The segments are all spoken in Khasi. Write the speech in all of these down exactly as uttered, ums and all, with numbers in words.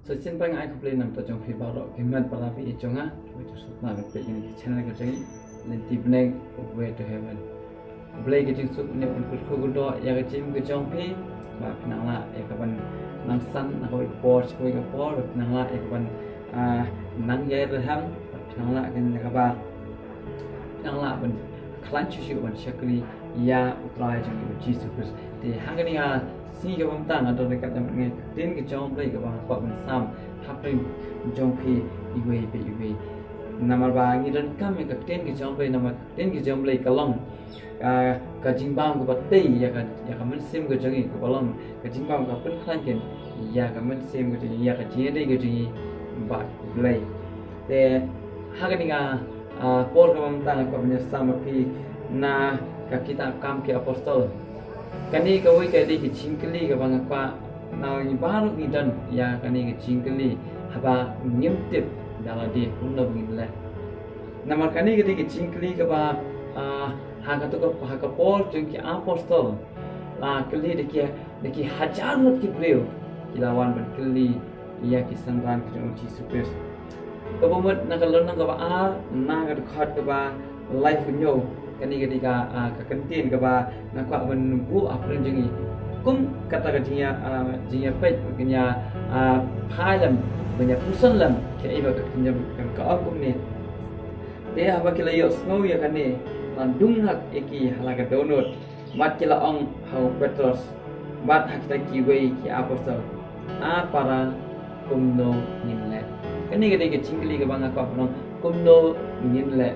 Sa shisien pat nga ai khublei na bynta jong phi baroh ki met para baieit jong nga, kiba ïa sngewthuh ban peit ïa kane ka channel ka jong ngi, Lynti Bneng, Way to Heaven. Khublei ka jingsuk ne un kyrkhu kyrdoh ïa ka jingim ka jong phi, ba phi nang lah ïa kaban nang san na kawei ka por sha kawei ka por, ba phi nang lah ïa kaban, ah, nang ïai rhang, ba phi nang lah ïa kaba nang lah ban khlaiñ shuh shuh ban shakri ïa U Trai jong ngi U Jisu Khrist. Te ha kane ka sngi kaba mynta nga don ryngkat bad nga ïa ka ktien ka jong U Blei kaba nga kwah ban sam hapdeng jong phi iwei pa iwei. Namar ba ngi donkam ïa ka ktien ka jong U Blei, namar ka ktien ka jong U Blei ka long, ah, ka jingbam kaba tei ïa ka, ïa ka mynsiem ka jong ngi, kaba long ka jingbam kaba pynkhlaiñ ïa ka mynsiem ka jong ngi, ïa ka jingïadei ka jong ngi bad U Blei. Te ha kane ka, ah, por kaba mynta nga kwah ban ïasam bad phi na ka kitab Kam ki Apostol. Kane kawei ka dei ka jingkylli kaba nga kwah na ngi baroh ngi don ïa kane ka jingkylli, haba ngim tip da lade kumno ba ngin leh. Namar kane ka dei ka jingkylli kaba, ah, ha kato ka, ha ka por jong ki apostol, la kylli da ki, da ki hajar ngut ki briew ki la wan ban kylli ïa ki synran ki jong U Jisu Khrist. Kaba mut na ka lynnong kaba ar, na ka dkhot kaba laiphew hynñiew, kane ka dei ka, ah, ka kyntien kaba nga kwah ban buh hapdeng jong ngi. Kum kata ka jingïa, ah, jingïapeit, ka jingïa, ah, phai lem, ban ïa puson lem kaei ba ka ktien jong ka ong kumne. Te haba ki la ïohsngew ïa kane, la dung hak ïa ki ha la ka dohnud, bad ki la ong ha u Petros bad ha kita kiwei ki apostol, A para, kumno ngin leh? Kane ka dei ka jingkylli kaba nga kwah ban ong, kumno ngin leh?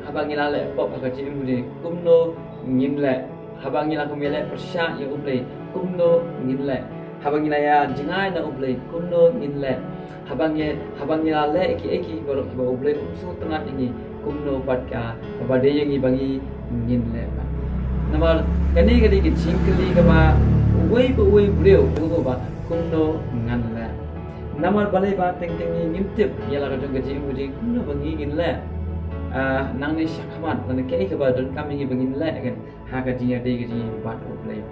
Haba ngi la leh pop ha ka jingim, kumno ngin leh? Haba ngi la kum ïaleh pyrshah ïa U Blei, kumno ngin leh? Haba ngi la ïa jngai na U Blei, kumno ngin leh? Haba ngi, haba ngi la leh kiei kiei baroh kiba U Blei um sngewtynnat ïa ngi, kumno pat ka, kaba dei ïa ngi ba ngi ngin leh pat? Namar kane ka dei ka jingkylli kaba uwei pa uwei u briew u ong ba kumno ngan leh. Namar balei ba teng teng ngi ngim tip ïa la ka jong ka jingim ka jong ngi kumno ba ngi ngin leh. Ah, nangne shakhmat lane kaei kaba donkam ïa ngi ba ngin leh, kan, ha ka jingïadei ka jong ngi bad U Blei.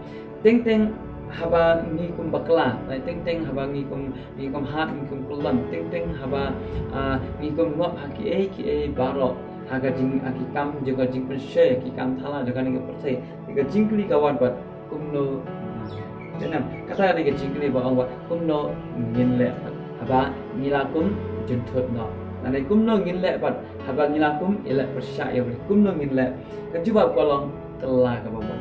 Teng teng haba ngi kum bakla, teng teng haba ngi kum, ngi kum hat, ngi kum kulam, teng teng haba, ah, ngi kum ngop ha kiei kiei baroh, ha ka jing, ha ki kam jong ka jingpynshoi, ki kam thala jong kane ka pyrthei, ka jingkylli ka wan pat, kumno? Te namar kata ka dei ka jingkylli ba ong ba kumno ngin leh pat haba ngi la kum jynthut noh, lane kumno ngin leh pat haba ngi la kum ïaleh pyrshah ïa U Blei, kumno ngin leh? Ka jubab ka long, kylla kaba mut.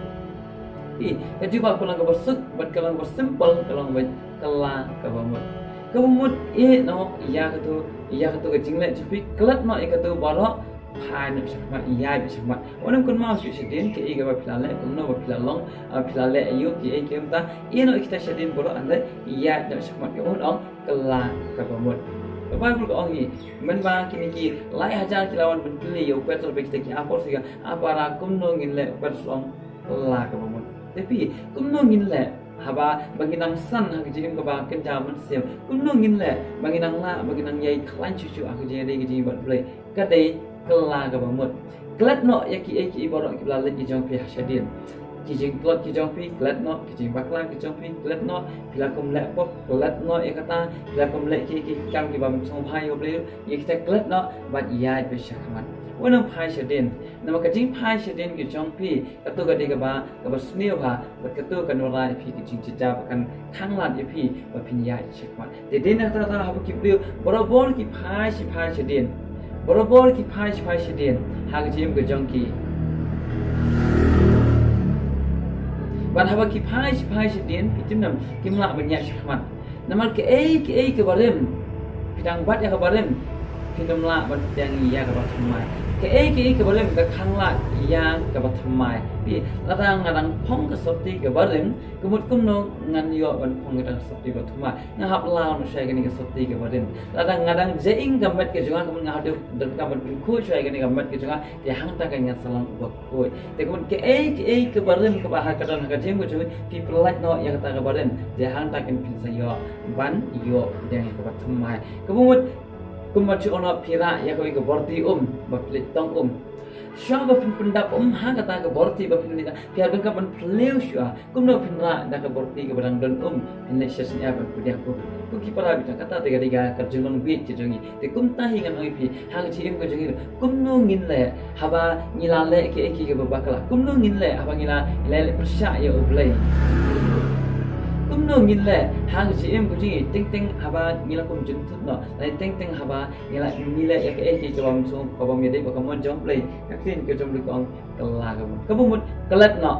Ï, ka jubab ka long kaba suk bad ka long kaba simple, ka long ba kylla kaba mut. Kaba mut, ïeh noh ïa kato, ïa kato ka jingleh jong phi, klet noh ïa kato baroh, phai noh shakhmat, ïaid shakhmat. Wat nym kynmaw shuh shadien kaei kaba phi la leh, kumno ba phi la long, ah, phi la leh aïu, kiei kiei mynta, ïeh noh ïa kita shadien baroh, hynrei ïaid noh shakhmat. Ka mut ong, kylla kaba mut. Ka Baibl ka ong hi, mynba kine ki lai hajar ki la wan ban kylli ïa u Petros bad kita ki apostol, A para, kumno ngin leh? U Petros ong, kylla kaba mut. Te phi, kumno ngin leh haba, ba ngin nang san ha ka jingim kaba kynja mynsiem? Kumno ngin leh ba ngin nang lah, ba ngin nang ïai khlaiñ shuh shuh ha ka jingïadei ka jong ngi bad U Blei? Ka dei kylla kaba mut. Klet noh ïa kiei kiei baroh kiba la leit ki jong phi ha shadien. Ki jingtlot ki jong phi klet noh, ki jingbakla ki jong phi klet noh, phi la kum leh pop, klet noh ïa kata, phi la kum leh kiei kiei ki kam kiba ym sngewbha ïa U Blei, ïa kita klet noh bad ïaid beit shakhmat. Wat nym phai shadien. Namar ka jingphai shadien ka jong phi, kato ka dei kaba, kaba sniew bha, bad kato kan wanrah ïa phi ka jingjynjar, ba kan khanglad ïa phi ba phin ïaid shakhmat. Te dei na kata ka daw haba ki briew barabor ki phai shi phai shadien, barabor ki phai shi phai shadien ha ka jingim ka jong ki. Bad haba ki phai shi phai shadien, phi tip ne em, kim lah ban ïaid shakhmat. Namar kaei kaei kaba rim, phi dang bat ïa kaba rim, phim lah ban pdiang ïa kaba thymmai. Kaei kaei kaba rim ka khanglad ïa kaba thymmai. Phi, lada nga dang phong ka sopti kaba rim, ka mut kumno ngan ïoh ban phong kata ka sopti ba thymmai? Nga hap law noh shuwa ïa kane ka sopti kaba rim. Lada nga dang jaïing ka met ka jong nga, ka mut nga hap dei donkam ban pynkhuid shuwa ïa kane ka met ka jong nga, te hangta kan ngan sa long uba khuid. Te ka mut kaei kaei kaba rim kaba ha ka don ha ka jingim ka jong phi, pyllait noh ïa kata kaba rim, te hangta kan phin sa ïoh ban ïoh pdiang ïa kaba thymmai. Kaba mut Kumba shu ong, phi rah ïa kawei ka borti um ba phi leit tong um. Shuwa ba phin pyndap um ha kata ka borti ba phin leit, phi hap donkam ban phylliew shuwa. Kumno phin rah da ka borti kaba dang don um, phin leit sha shane ban pdiang um. Ko ki para bangeit, kata te ka dei ka jinglong beit ka jong ngi. Te kumta hi ngan ong ïa phi, ha ka jingim ka jong ngi, kumno ngin leh haba ngi la leh kaei kaei kaba bakla? Kumno ngin leh haba ngi la leh pyrshah ïa U Blei? Kumno ngin leh ha ka jingim ka jong ngi, teng teng haba ngi la kum jingthut noh, lane teng teng haba ngi la, ngi leh ïa kaei kaei kaba ym sngewbha, kaba ym ïadei bad ka mon jong U Blei? Ka ktien ka jong U Blei ka ong, kylla kaba mut. Kaba mut, klet noh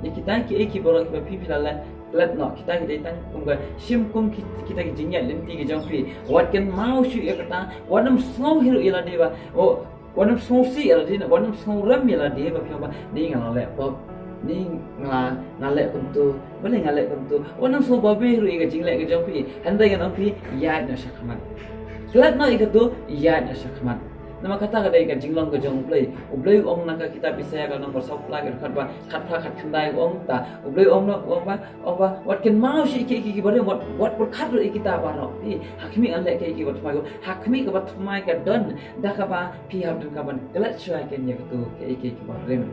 ïa kita kiei kiei baroh kiba phi, phi la leh. Klet noh, kita ki dei tang kum ka shim kum ki, kita ki jingïaid lynti ki jong phi. Wat kynmaw shuh ïa kata, wat nym sngew hi ruh ïa lade ba, oh, wat nym sngewsih ïa lade, wat nym sngewrem ïa lade ba phi ong ba, ni nga la leh pop, ni nga la, nga leh kumto, balei nga leh kumto. Wat nym sngewbabe ruh ïa ka jingleh ka jong phi. Hynrei ngan ong ïa phi, ïaid noh shakhmat. Klet noh ïa kato, ïaid noh shakhmat. Namar kata ka dei ka jinglong ka jong U Blei. U Blei u ong na ka kitab Isaïah ka lynnong ba saw phew lai, ka dkhot ba khatphra khatkhyndai, u ong ta. U Blei u ong noh, u ong ba, u ong ba, wat kynmaw shuh ïa kiei kiei kiba rim, wat, wat pyrkhat ruh ïa kita baroh. Phi, ha khmih, ngan leh kaei kaei kaba thymmai. Ha khmih, kaba thymmai ka don da kaba phi hap donkam ban klet shuwa ïa kato kaei kaei kaba rim.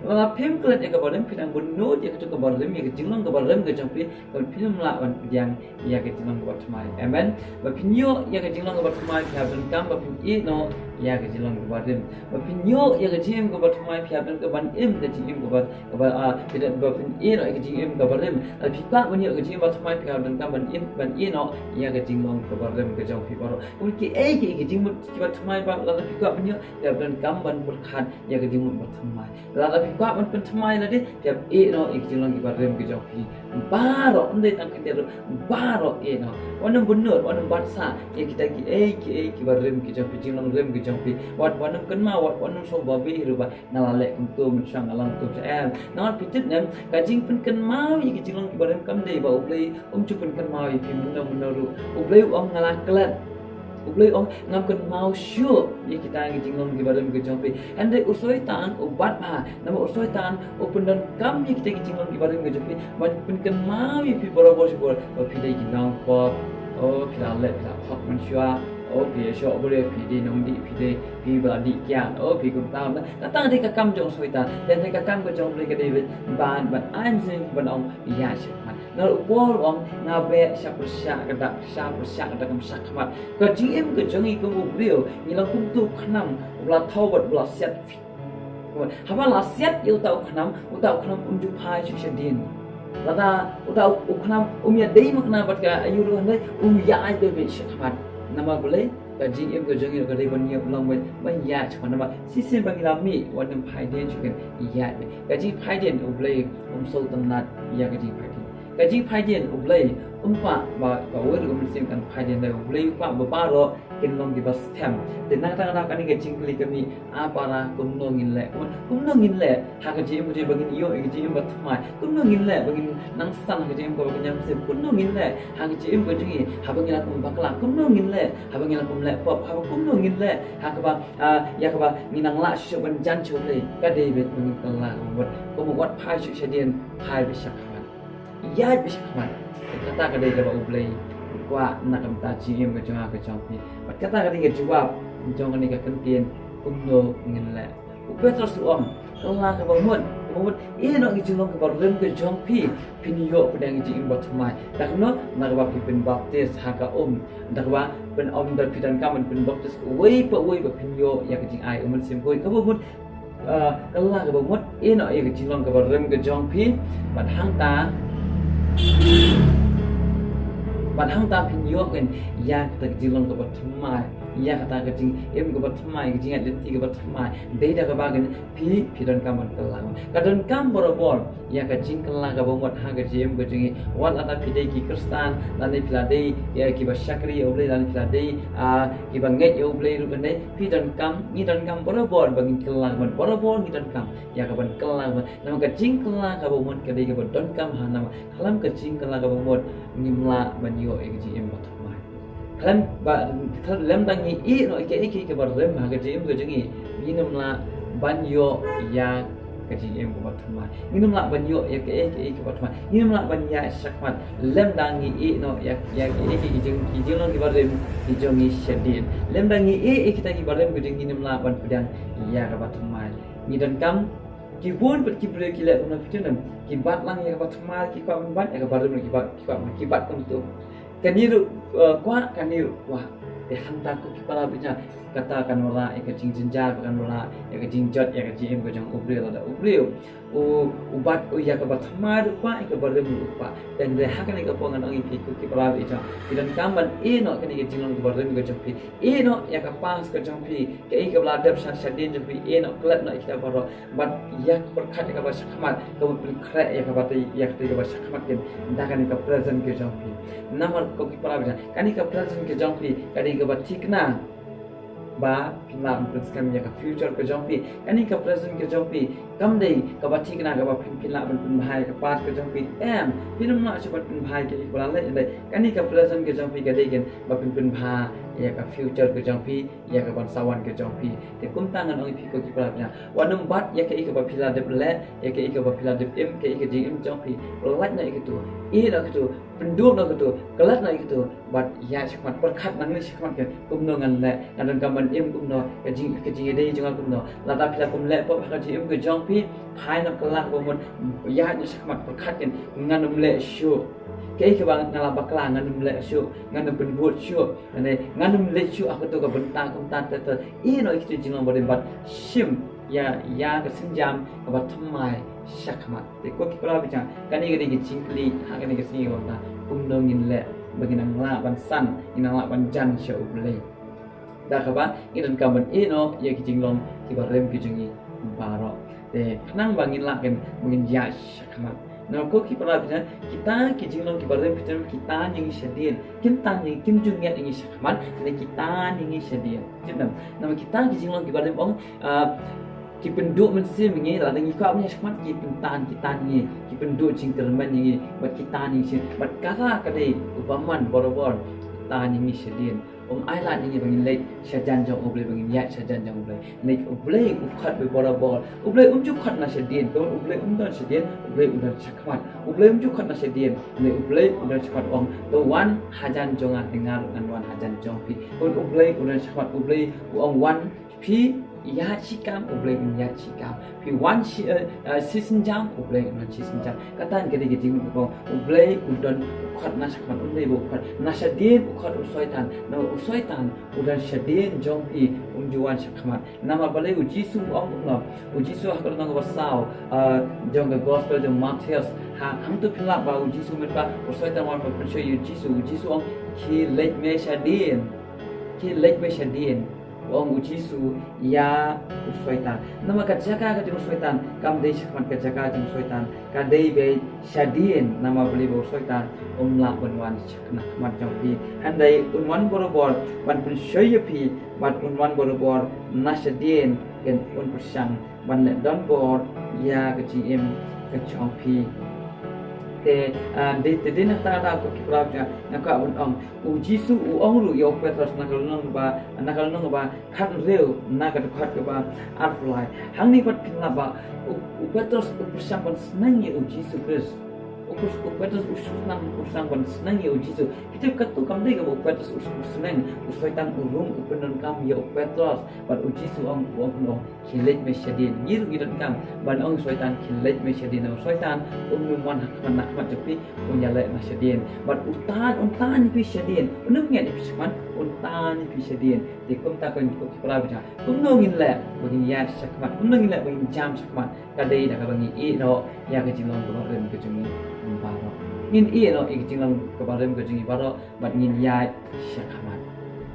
Lada phim klet ïa kaba rim, phi dang bun nud ïa kato kaba rim, ïa ka jinglong kaba rim ka jong phi, kaba phin ym lah ban pdiang ïa ka jinglong kaba thymmai. Amen. Ba phin ïoh ïa ka jinglong kaba thymmai, phi hap donkam ba phin ïeh noh ïa ka jinglong kaba rim. Ba phin ïoh ïa ka jingim kaba thymmai, phi hap donkam ban im ka jingim kaba, kaba, ah, phi da, ba phin ïeh noh ïa ka jingim kaba rim. Lada phi kwah ban ïoh ka jingim ba thymmai, phi hap donkam ban im, ban ïeh noh ïa ka jinglong kaba rim ka jong phi baroh. Kumno, kiei kiei ki jingmut kiba thymmai ba lada phi kwah ban ïoh, phi hap donkam ban pyrkhat ïa ka jingmut ba thymmai. Lada phi kwah ban pynthymmai lade, phi hap ïeh noh ïa ki jinglong kiba rim ki jong phi baroh, ym dei tang khyndiat ruh, baroh ïeh noh. Wat nym bun nud, wat nym bat sah ïa kita kiei kiei kiba rim ki jong phi, jinglong rim ki jong phi. Wat, wat nym kynmaw, wat, wat nym sngewbabe ruh ba nga la leh kumto mynshuwa, nga la leh kumto mynshuwa, em. Namar phi tip ne em, ka jingpynkynmaw ïa ki jinglong kiba rim kam dei ba U Blei um ju pynkynmaw ïa phi mynno mynno ruh. U Blei u ong, nga la klet. U Blei u ong, ngam kynmaw shuh ïa kita ki jinglong kiba rim ki jong phi. Hynrei u Soitan u bat bha, namar u Soitan u pyndonkam ïa kita ki jinglong kiba rim ki jong phi ban pynkynmaw ïa phi barabor shi bor ba phi dei ki nongpop. Oh, phi la leh, phi la hok mynshuwa. Oh, phi ïashoh briew, phi dei nongdih, phi dei, phi ba la dih kiad. Oh, phi kumta. Kata ka dei ka kam jong u Soitan. Hynrei ka kam ka jong U Blei ka dei ban, ban ai mynsiem ban ong, ïaid shakhmat. Namar u Paul u ong, nga beh sha pyrshah ka dak, sha pyrshah ka dak kum shakhmat. Ka jingim ka jong ngi kum u briew, ngi long kum uto u khnam uba la thew bad uba la siat. Haba la siat ïa uta u khnam, uta u khnam um ju phai shuh shadien. Lada uta u khnam um ïadei makna bad ka aïu ruh, hynrei u ïaid beit shakhmat. Namar balei? Ka jingim ka jong ngi ka dei ban ïa long beit, ban ïaid shakhmat. Namar shisien ba ngi la mih, wat nym phai dien shuh, kan ïaid beit. Ka jingphai dien, U Blei um sngewtynnat ïa ka jingphai dien. Ka jingphai dien, U Blei um kwah ba kawei ruh ka mynsiem kan phai dien, hynrei U Blei u kwah ba baroh kin long kiba skhem. Te na kata ka daw kane ka jingkylli ka mih, a para, kumno ngin leh? Kumno, kumno ngin leh ha ka jingim ka jong ngi ba ngin ïoh ïa ka jingim ba thymmai? Kumno ngin leh ba ngin nang san ha ka jingim kaba kynja mynsiem? Kumno ngin leh ha ka jingim ka jong ngi haba ngi la kum bakla? Kumno ngin leh haba ngi la kum leh pop? Haba kumno ngin leh ha kaba, ah, ïa kaba ngin nang lah shuh ban jan sha U Blei? Ka dei beit ba ngin kylla kaba mut. Kumba wat phai shuh shadien, phai beit shakhmat. Ïaid beit shakhmat. Kata ka dei kaba U Blei u kwah na ka bynta jingim ka jong nga ka jong phi. Bad kata ka dei ka jubab jong kane ka kyntien, kumno ngin leh. U Petros u ong, kylla kaba mut, kaba mut, ïeh noh ïa ka jinglong kaba rim ka jong phi, phin ïoh pdiang ïa ka jingim ba thymmai. Da kano? Da kaba phi pynbaptis ha ka um. Da kaba pyn-, ym da phi donkam ban pynbaptis uwei pa uwei ba phin ïoh ïa ka jingai U Mynsiem Bakhuid. Kaba mut, ah, kylla kaba mut, ïeh noh ïa ka jinglong kaba rim ka jong phi, bad hangta, bad hangta phin ïoh kan ïa kata ka jinglong kaba thymmai, ïa kata ka jingim kaba thymmai, ka jingïaid lynti kaba thymmai. Dei da kaba kan phi, phi donkam ban kylla. Ka donkam barabor ïa ka jingkylla kaba mut ha ka jingim ka jong ngi. Wat lada phi dei ki Khristan, lane phi la dei, ïa, kiba shakri ïa U Blei, lane phi la dei, ah, kiba ngeit ïa U Blei ruh, kan dei, phi donkam, ngi donkam barabor ba ngin kylla, ban barabor ngi donkam ïa kaban kylla, ban, namar ka jingkylla kaba mut ka dei kaba donkam ha, namar khlem ka jingkylla kaba mut ngim lah ban ïoh ïa ka jingim ba thymmai. Khlem ba, khlem lada ngi ïeh noh ïa kiei kiei kiba rim ha ka jingim ka jong ngi, ngin ym lah ban ïoh ïa ka jingim kaba thymmai. Ngin ym lah ban ïoh ïa kaei kaei kaba thymmai. Ngin ym lah ban ïaid shakhmat lymda ngi ïeh noh ïa, ïa kaei kaei ki jing, ki jinglong kiba rim ki jong ngi shadien. Lymda ngi ïeh ïa kita kiba rim ki jong ngi, ngin ym lah ban pdiang ïa kaba thymmai. Ngi donkam, ki bun pat ki briew ki leh kumno phi tip ne em, ki bat lang ïa kaba thymmai ki kwah ban bat, ïa kaba rim ki kwah, ki kwah ban, ki bat kumto. Kane ruh, eh, kwah, kane ruh kwah. Te hangta ko ki para bangeit, kata kan wanrah ïa ka jingjynjar, kan wanrah ïa ka jingjot ïa ka jingim ka jong u briew lada u briew u, u bat u ïa kaba thymmai ruh kwah, ïa kaba rim ruh kwah. Te hynrei ha kane ka por ngan ong ïa phi ko ki para bangeit, phi donkam ban ïeh noh kane ka jinglong kaba rim ka jong phi. Ïeh noh ïa ka past ka jong phi, kaei kaba la dep sha, shadien jong phi, ïeh noh, klet noh ïa kita baroh. Bad ïa pyrkhat ïa kaba shakhmat, kaba pynkhreh ïa kaba tei, ïa katei kaba shakhmat kein, da kane ka present ka jong phi. Namar ko ki para bangeit, kane ka present ka jong phi ka dei kaba thikna ba phin lah ban pynskhem ïa ka future ka jong phi. Kane ka present ka jong phi kam dei kaba thikna kaba phin, phin lah ban pynbha ïa ka past ka jong phi. Em, phin ym lah shuh ban pynbha ïa ka, ïa kaba la leit, hynrei kane ka present ka jong phi ka dei kein ba phin pynbha ïa ka future ka jong phi, ïa ka ban sa wan ka jong phi. Te kumta ngan ong ïa phi ko ki para bangeit, wat nym bat ïa kaei kaba phi la dep leh, ïa kaei kaba phi la dep im, kaei ka jingim jong phi. Lait noh ïa kito, ïeh noh ïa kito, pynduh noh ïa kito, klet noh ïa kito. Bad ïaid shakhmat, pyrkhat nangne shakhmat kein, kumno ngan leh, nga donkam ban im kumno, ka jing, ka jingïadei jong nga kumno. Lada phi la kum leh pop ha ka jingim ka jong phi, phai noh kylla kaba mut, ïaid noh shakhmat, pyrkhat kein, ngan ym leh shuh. Kaei kaba nga la bakla ngan ym leh shuh, ngan ym pynbud shuh, ngan ym leit shuh ha kato ka bynta kumta. Te, te ïeh noh ïa kito ki jinglong barim bad shim ïa, ïa ka sienjam kaba thymmai shakhmat. Te ko ki para bangeit, kane ka dei ka jingkylli ha kane ka sngi kaba mynta, kumno ngin leh ba ngin nang lah ban san, ngin nang lah ban jan sha U Blei. Da kaba ngi donkam ban ïeh noh ïa ki jinglong kiba rim ki jong ngi baroh. Te khnang ba ngin lah kein ba ngin ïaid shakhmat. Namar ko ki para bangeit, kita ki jinglong kiba rim, kita, kita ïa ngi shadien. Kim tan ïa ngi, kim ju ngiat ïa ngi shakhmat, hynrei kita ïa ngi shadien. Jin nam. Namar kita ki jinglong kiba rim ong, ah, ki pynduh mynsiem ïa ngi, lada ngi kwah ban ïaid shakhmat, ki pyntan, ki tan ïa ngi, ki pynduh jingkyrmen ïa ngi, bad ki tan ïa ngi shisien, bad kata ka dei u bymman barabor, tan ïa ngi shadien. Um ailad ïa ngi ba ngin leit shajan jong U Blei, ba ngin ïaid shajan jong U Blei. Hynrei U Blei u khot ba barabor. U Blei um ju khot na shadien, ka mut U Blei um don shadien, U Blei u don shakhmat. U Blei um ju khot na shadien, hynrei U Blei u don shakhmat, u ong, to wan hajan jong nga, te nga ruh ngan wan hajan jong phi. Ka mut U Blei u don shakhmat, U Blei u ong wan, phi ïaid shi kam, U Blei un ïaid shi kam. Phi wan shi, eh, eh, shi sienjam, U Blei un wan shi sienjam. Kata ka dei ka jingmut kaba U Blei u don, u khot na shakhmat, U Blei ba u khot. Na shadien u khot u Soitan. Na u Soitan u don shadien jong phi, um ju wan shakhmat. Namar balei? U Jisu u ong kumno? U Jisu ha ka lynnong kaba saw, eh, jong ka gospel jong u Mathaios. Ha, hangto phin lap ba u Jisu mynba u Soitan wan ban pynshoi ïa u Jisu. U Jisu u ong, khie leit me shadien. Khie leit me shadien. U ong u Jisu ïa u Soitan. Namar ka jaka ka jong u Soitan kam dei shakhmat, ka jaka jong u Soitan ka dei beit shadien. Namar balei? Ba u Soitan um lah ban wan shakhmat jong phi. Hynrei un wan barabor ban pynshoi ïa phi, bad un wan barabor na shadien, kein un pyrshang ban leh donbor ïa ka jingim ka jong phi. Te, ah, dei, te dei na kata, kata ko ki para bangeit, nga kwah ban ong, u Jisu u ong ruh ïa u Petros na ka lynnong ba, na ka lynnong ba khathynriew, na ka dkhot kaba arphew lai. Hangne pat phin lap ba u, u Petros u pyrshang ban sneng ïa u Jisu Khrist. U Pet-, u Petros u shu sneng, u shu sneng ban sneng ïa u Jisu. Phi tip kato kam dei kaba u Petros u shu sneng, u Soitan u rung, u pyndonkam ïa u Petros. Bad u Jisu u ong, u ong kumno? Khie leit me shadien. Ngi ruh ngi donkam ban ong u Soitan khie leit me shadien. U Soitan um nym wan ha khmat, na khmat jong phi, un ïaleh na shadien. Bad u tan, un tan ïa phi shadien. Un nym ngiat ïa phi shakhmat, un tan ïa phi shadien. Te kumta ko ki para bangeit, kumno ngin leh ba ngin ïaid shakhmat? Kumno ngin leh ba ngin jam shakhmat? Ka dei da kaba ngin ïeh noh ïa ka jinglong kaba rim ka jong ngi baroh. Ngin ïeh noh ïa ka jinglong kaba rim ka jong ngi baroh, bad ngin ïaid shakhmat.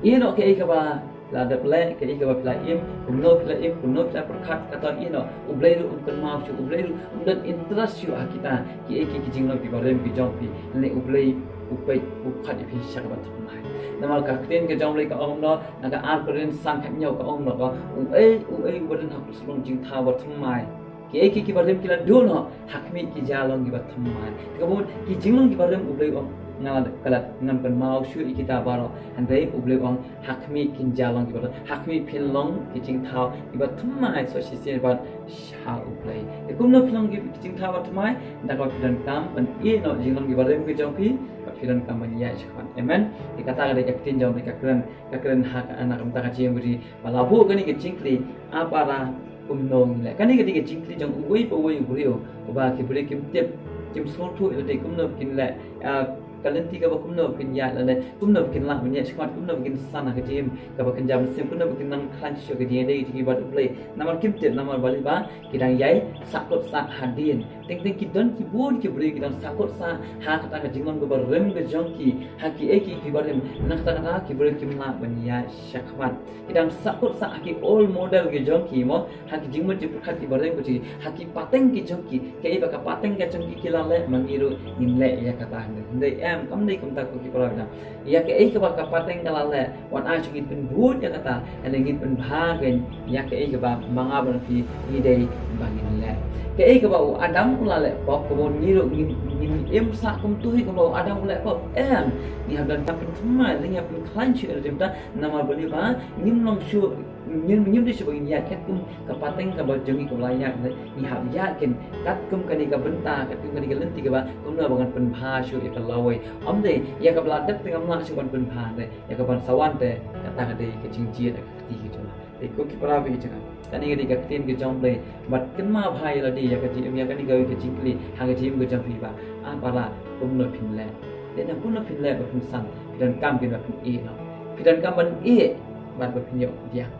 Ïeh noh kaei kaba la dep leh, kaei kaba phi la im, kumno phi la im, kumno phi la pyrkhat, kato ïeh noh. U Blei ruh um kynmaw shuh, U Blei ruh um don interest shuh ha kita kiei kiei ki jinglong kiba rim ki jong phi. Lane U Blei u peit, u khot ïa phi sha kaba thymmai. Namar ka ktien ka jong U Blei ka ong kumno, na ka ar Korinth san khathynñiew ka ong kumno, ka, uei uei uba don ha ka pyrshah jingthaw ba thymmai, kiei kiei kiba rim ki la duh noh ha khmih ki jia long kiba thymmai. Te ka mut ki jinglong kiba rim U Blei u ong Nga la dep klet, ngan pynmaw shuh ïa kita baroh. Hynrei U Blei u ong, ha khmih kin ïa long kiba, ha khmih phin long ki jingthaw kiba thymmai shisien bad sha U Blei. Te kumno phin long ki jingthaw ba thymmai? Da kaba phi donkam ban ïeh noh jinglong kiba rim ki jong phi, bad phi donkam ban ïaid shakhmat. Amen. Te kata ka dei ka ktien jong U Blei, ka kren, ka kren ha ka, na ka bynta ka jingim ka jong phi. Ba la buh kane ka jingkylli, a para, kumno ngin leh? Kane ka dei ka jingkylli jong uwei pa uwei u briew, uba ki briew kim tip, kim sngewthuh ïa lade kumno ba kin leh. Ah, ka lynti kaba kumno ba kin ïaid lade, kumno ba kin lah ban ïaid shakhmat, kumno ba kin san ha ka jingim kaba kynja mynsiem, kumno ba kin nang khlaiñ shuh ka jingïadei jong ki bad U Blei. Namar kim tip, namar balei ba ki dang ïai sahkut sah hadien. Teng teng ki don ki bun ki briew ki dang sahkut sah ha kata ka jinglong kaba rim ka jong ki, ha kiei kiei kiba rim. Na kata kata ki briew kim lah ban ïaid shakhmat. Ki dang sahkut sah ha ki old model ki jong ki mo, ha ki jingmut jingpyrkhat kiba rim ka jong ki, ha ki pateng ki jong ki. Kaei ba ka pateng ka jong ki ki la leh, ma ngi ruh ngin leh ïa kata. Hynrei em, kam dei kumta ko ki para. Ïa kaei kaba ka pateng ka la leh, wat ai shuh ngin pynbud ïa kata, hynrei ngin pynbha kein ïa kaei kaba ma nga bad phi ngi dei ba ngin leh. Kaei kaba u Adam u la leh pop, kaba ngi ruh ngin, ngin im sah kumta hi, kaba u Adam u leh pop. Em, ngi hap ban pynthymmai, ngi hap ban pynkhlaiñ shuh ïa lade mynta, namar balei ba ngim long shuh, ngim, ngim dei shuh ba ngin ïaid katkum ka pateng kaba jong ngi kaba la ïaid, ngi hap ïaid kein katkum kane ka bynta, katkum kane ka lynti kaba kumno ba ngan pynbha shuh ïa ka lawei. Ym dei ïa kaba la dep te ngam lah shuh ban pynbha, dei ïa kaban sa wan te, kata ka dei ka jingjied ha ka kti ka jong nga. Te ko ki para baieit jong nga, kane ka dei ka ktien ka jong U Blei. Bad kynmaw bha ïa lade ïa ka jingim, ïa kane kawei ka jingkylli ha ka jingim ka jong phi ba, a para, kumno phin leh? Te na kumno phin leh ba phin san? Phi donkam kein ba phin ïeh noh. Phi donkam ban ïeh bad ba phin ïoh pdiang.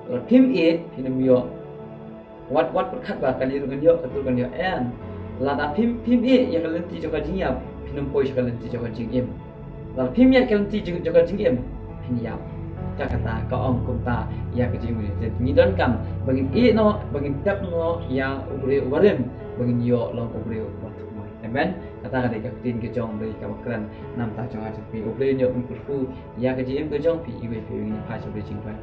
Lada phim ïeh, phin ym ïoh. Wat, wat pyrkhat ba kane ruh ngan ïoh, katu ruh ngan ïoh, em. Lada phim, phim ïeh ïa ka lynti jong ka jingïap, phin ym poi sha ka lynti jong ka jingim. Lada phim ïeh ïa ka lynti jong, jong ka jingim, phin ïap. Ka kata ka ong kumta ïa ka jingim. Te ngi donkam ba ngin ïeh noh, ba ngin tep noh ïa u briew uba rim, ba ngin ïoh long u briew uba thymmai. Amen. Kata ka dei ka ktien ka jong U Blei kaba kren na ka bynta jong nga jong phi. U Blei un ïoh pynkyrkhu ïa ka jingim ka jong phi, iwei pa iwei. Ngin ïa phai sha U Blei jingduwai.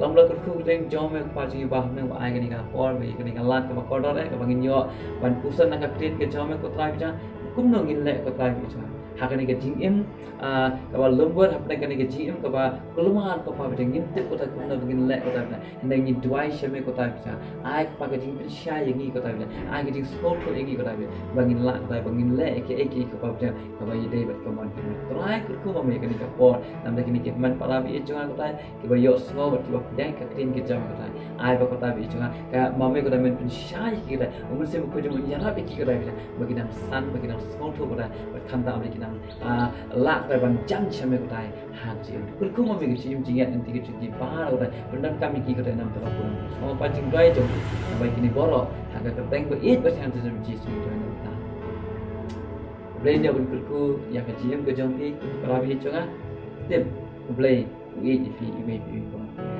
Long Blei kyrkhu ka jingim jong me, Kpa jong ngi ba ha bneng, ba ai kane ka por, ba ai kane ka lad kaba kordor eh, kaba ngin ïoh ban pyrshang na ka ktien ka jong me, ko Trai Blei jong nga. Kumno ngin leh, ko Trai Blei jong nga, ha kane ka jingim, ah, kaba lum bor, hapdeng kane ka jingim kaba kulmar, ko Kpa Blei jong nga. Ngim tip, ko Trai, kumno ba ngin leh, ko Trai Blei jong nga. Hynrei ngi duwai sha me, ko Trai Blei jong nga. Ai, ko Kpa, ka jingpynshai ïa ngi, ko Trai Blei jong nga. Ai ka jingsngewthuh ïa ngi, ko Trai Blei jong nga, ba ngin lah, ko Trai, ba ngin leh ïa kaei kaei kaba jong, kaba ïadei bad ka mon jong me. Trai kyrkhu ma me ïa kane ka por. Namar kane ki hynmen para baieit jong nga, ko Trai, kiba ïohsngew bad kiba pdiang ka ktien ka jong me, ko Trai. Ai ba, ko Trai, baieit jong nga, ka ma me, ko Trai, men pynshai ïa ki, ko Trai. U Mynsiem Bakhuid jong me un ïarap ïa ki, ko Trai, bad ki nang san, bad ki nang sngewthuh, ko Trai. Bad khamtam bad ki nang, ah, lah, ko Trai, ban jan sha me, ko Trai. Ha ka jingim. Kyrkhu ma me ka jingim jingïaid lynti ka jong ki baroh, ko Trai. Pyndonkam ïa ki, ko Trai, namar ba phi long u Kpa jingduwai jong ngi. Namar kine baroh ha ka kyrteng ba ïeit ba sngewtynnat jong U Jisu ngi duwai, ko Trai. U Blei un ïoh pynkyrkhu ïa ka jingim ka jong phi, ko para baieit jong nga. Tim, U Blei u ïeit ïa phi iwei pa iwei.